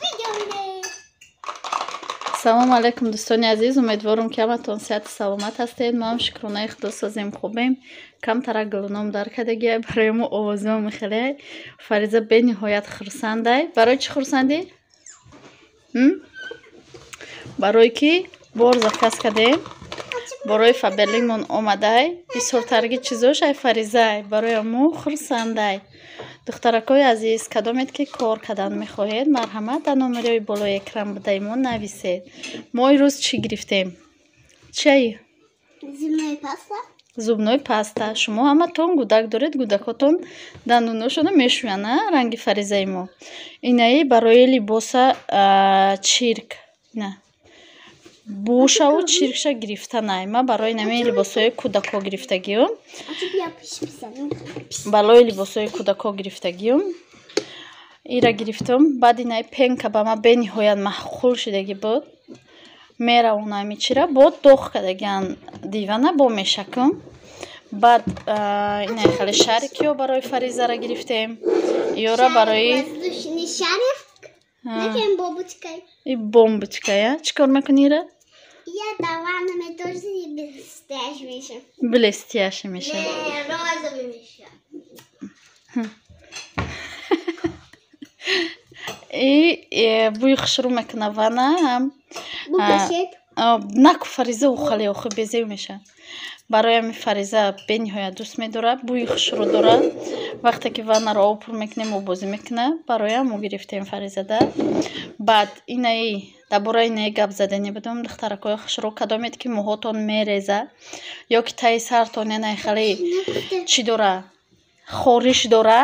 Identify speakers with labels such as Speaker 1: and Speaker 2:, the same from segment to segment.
Speaker 1: Видео.
Speaker 2: Салому алайкум, дӯстони азиз. Умедворам, ки ҳаматон сиҳату саломат ҳастед. Мо ҳам, шукронаи Худо, созем, хубем. Камтара гулуном дар кардагиай, барои мо овозимо мехелеай. Фариза бениҳоят хурсандай. Барои чӣ хурсандӣ? Барое ки бор заказ кардем, борои Фаберликмон омадай. Бисёртарги чизош ай Фаризай, барои мо хурсандай. Духтаракҳои азиз, кадомед ки кор кардан мехоҳед, марҳамат, дар номерои болои экран будаи мо нависед. Мо ирӯз чӣ гирифтем? Чиаи?
Speaker 1: Зубной паста.
Speaker 2: Зубной паста. Шумо ҳаматон гудак доред, гудакотон дандуношонро мешӯянд, а ранги Фаризаи мо. Инаи барои либоса чирк на бушаву чиркша гирифтанай. Ма барои нами либосҳои кӯдакҳо гирифтагиюм. Балои либосҳои кӯдакҳо гирифтагиюм. Ира гирифтум. Баъд инаи пенка ба ма бениҳоят маъқул шудагӣ буд. Меравонами чира бо доғ кардагиан дивана бо мешакум. Баъд инаи хеле шарикиё барои Фаризара гирифтем. Ёра барои
Speaker 1: Воздушный шарик. Накем бомбочкой.
Speaker 2: И бомбочкая. Чӣ кор мекунӣ ира?
Speaker 1: Я даванами тоже блестящий миша.
Speaker 2: Блестящий миша.
Speaker 1: Не, розовый миша.
Speaker 2: И бӯи хушрӯ мекуна вана ҳам.
Speaker 1: Букашет.
Speaker 2: Наку, Фариза, ухале охи безев меша. Барои ҳами Фариза бениҳоят дӯст медорад, бӯи хушрӯ дорад. Вақте ки ваннаро об пур мекунем, об бозӣ мекунад. Барои ҳам мо гирифтем Фаризада. Баъд инаи дар бораи инаи гап задани будам, духтаракҳои хушрӯ, кадомед ки мӯҳотон мереза ё ки таи сартон янаи хеле чӣ дора, хориш дора,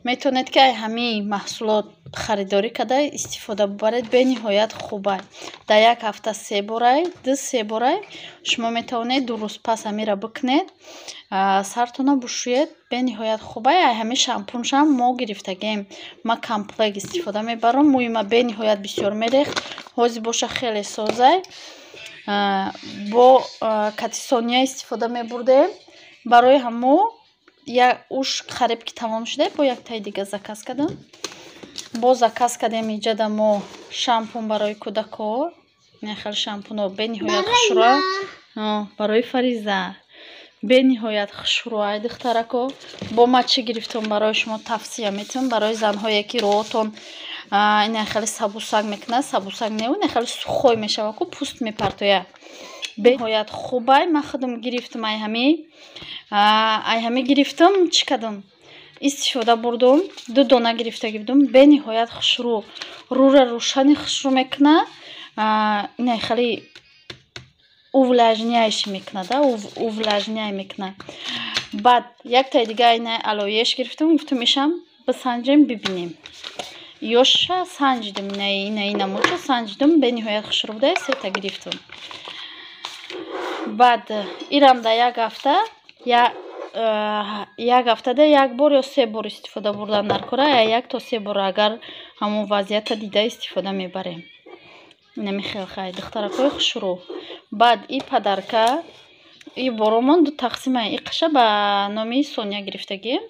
Speaker 2: метавонед ки ай ҳамин маҳсулот харидорӣ карда истифода бубаред. Бениҳоят хубай. Дар як ҳафта се борай, ду се борай шумо метавонед 2 рӯз пас ҳамира бикунед, сартона бушӯед. Бениҳоят хубай. Ай ҳамин шампуншам мо гирифтагем. Ма комплект истифода мебарам. Мӯи ма бениҳоят бисёр мерехт, ҳозир боша хеле созай. Бо катисония истифода мебурдем. Барои ҳамо уш қариб ки тамом шуда, бо яктаи дига заказ кардам. Боз заказ кардем иҷада мо шампун барои кӯдакҳо. Хел шампунҳо бениҳоят хушрӯа барои Фариза, бениҳоят хушрӯай, духтарако. Бо ма чӣ гирифтам, барои шумо тавсия метиҳам, барои занҳое ки роҳотон ина хеле сабусак мекунад, сабусак не, ина хеле сухой мешава ку, пӯст мепартояд, бениҳоят хубай. Ман худам гирифтам, ай ҳами гирифтам, чӣ кардам, истифода бурдум. Ду дона гирифтагӣ будум. Бениҳоят хушрӯ, рӯра рӯшани хушрӯ мекунад, ина хеле увлажняющий мекунад, увлажняй мекунад. Баъд яктаи дига ина алоеш гирифтам, гуфтам ишам бисанҷем, бибинем. Ёша санҷидам, инаи намудша санҷидам, бениҳоят хушрӯ буда, сета гирифтам. Баъд ирам дар як ҳафта, як ҳафтада як бор ё се бор истифода бурдан дар кора, 1 то 3 бор, агар ҳамон вазъията дида истифода мебарем. Инами хел хай, духтаракҳои хушрӯ. Баъд и подарка, и боромон ду тақсима. И қиша ба номи Сония гирифтагӣ,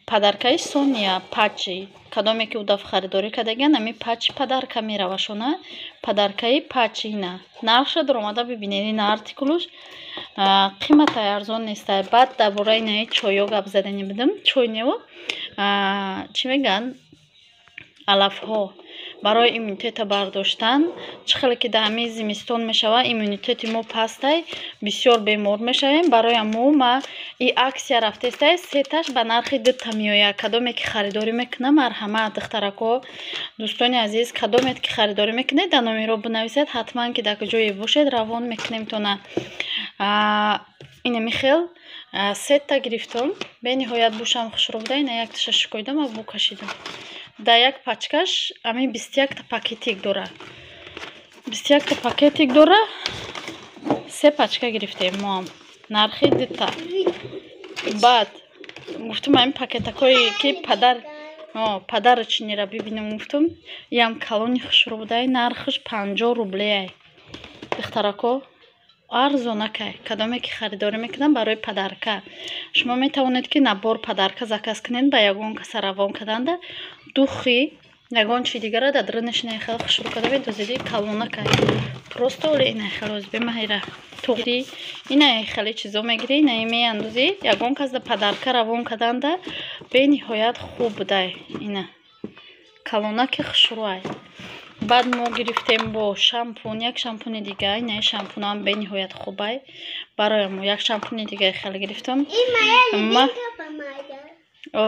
Speaker 2: подаркаи Сония. Патчи кадоме ки ӯ дафъ харидорӣ кардагиан, ами патчи подарка меравашона. Подаркаи патчи ина нархша даромада бибинед. Ина артикулуш қиматай арзон нестай. Баъд дар бораи инаи чойё гап задани будам. Чой нево, чӣ мегӯянд, алафҳо барои иммунитета бардоштан. Чӣ хеле ки дар ҳамин зимистон мешава, иммунитети мо пастай, бисёр бемор мешавем. Барои ҳамо ма и акция рафтестай, сеташ ба нархи дута меояд. Кадоме ки харидорӣ мекунад, марҳамат, духтарако, дӯстони азиз, кадомед ки харидорӣ мекунед, дар номеро бинависед. Ҳатман ки дар куҷое бошед, равон мекунем тона. Инами хел сетта гирифтам. Бениҳоят бушам хушрӯ буда. Ина якташа шукоидам, бу кашидам. Дар як пачкаш ҳамин 21-та пакетик дора, 21-та пакетик дора. Се пачка гирифтем моам, нархи дута. Баъд гуфтум ҳамин пакетакҳое ки подарочныйра бибинем, гуфтум. Иам калони хушрӯ будай, нархаш 50 рублеай, духтарако, арзонакай. Кадоме ки харидорӣ мекунам барои подарка, шумо метавонед ки набор подарка заказ кунед, ба ягон каса равон карданда. Духи Ягон чи дигара дар дарунаш инаи хеле хушрӯ карда медозиди, калонакай. Просто оле инаи хеле озбемаҳира туғри инаи хеле чизо мегирӣ, инаи меандозӣ, ягон кас да подарка равон карданда бениҳоят хуб будай. Ина калонаки хушрӯай. Баъд мо гирифтем бо шампун, як шампуни дига, инаи шампунам бениҳоят хубай. Барои мо як шампуни дигаи хеле гирифтам.
Speaker 1: И моя любимая помада.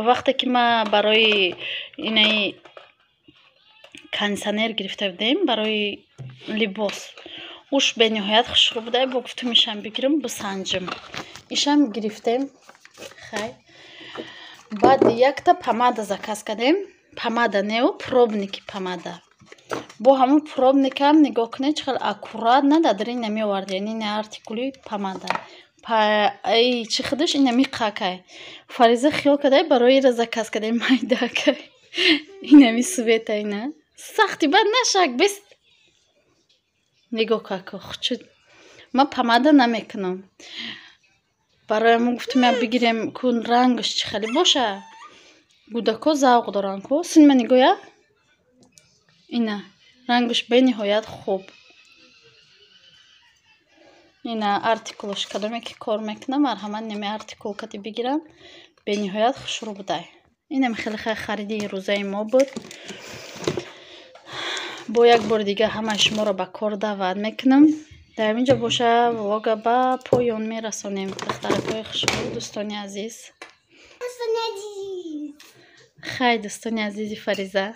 Speaker 2: Вақте ки ма барои инаи кондитсионер гирифта будем барои либос, уш бениҳоят хушрӯ будай, бо гуфтум ишам бигирам, бисанҷим. Ишам гирифтем. Хай, баъд якта помада заказ кардем. Помада неу, пробники помада. Бо ҳамун пробникам нигоҳ кунед, чӣ хел аккуратно дар дарин намеовард, яъне ина артикули помада ай чӣ худаш ина миқакай. Фариза хиёл кардай, барои ира заказ кардем, майдакай. Инами света ина сахти бад нашак бес. Нигоҳ како чу ман помада намекунам. Барои мо гуфтум, я бигирем, кун рангаш чӣ хеле боша. Гудако завқ доранд ку. Синма нигоҳя, ина рангаш бениҳоят хуб. Ина артикулаш, кадоме ки кор мекунам, марҳамат, неми артикул кати бигирам, бениҳоят хушрӯ будай. Инам хеле хариди рӯзаи мо буд. Бо як бори дига ҳамаи шуморо ба кор даъват мекунам. Дар инҷо боша влога ба поён мерасонем. Духтаракҳои хушрӯ, дӯстони азиз.
Speaker 1: Дӯстони азиз.
Speaker 2: Хай, дӯстони азизи Фариза.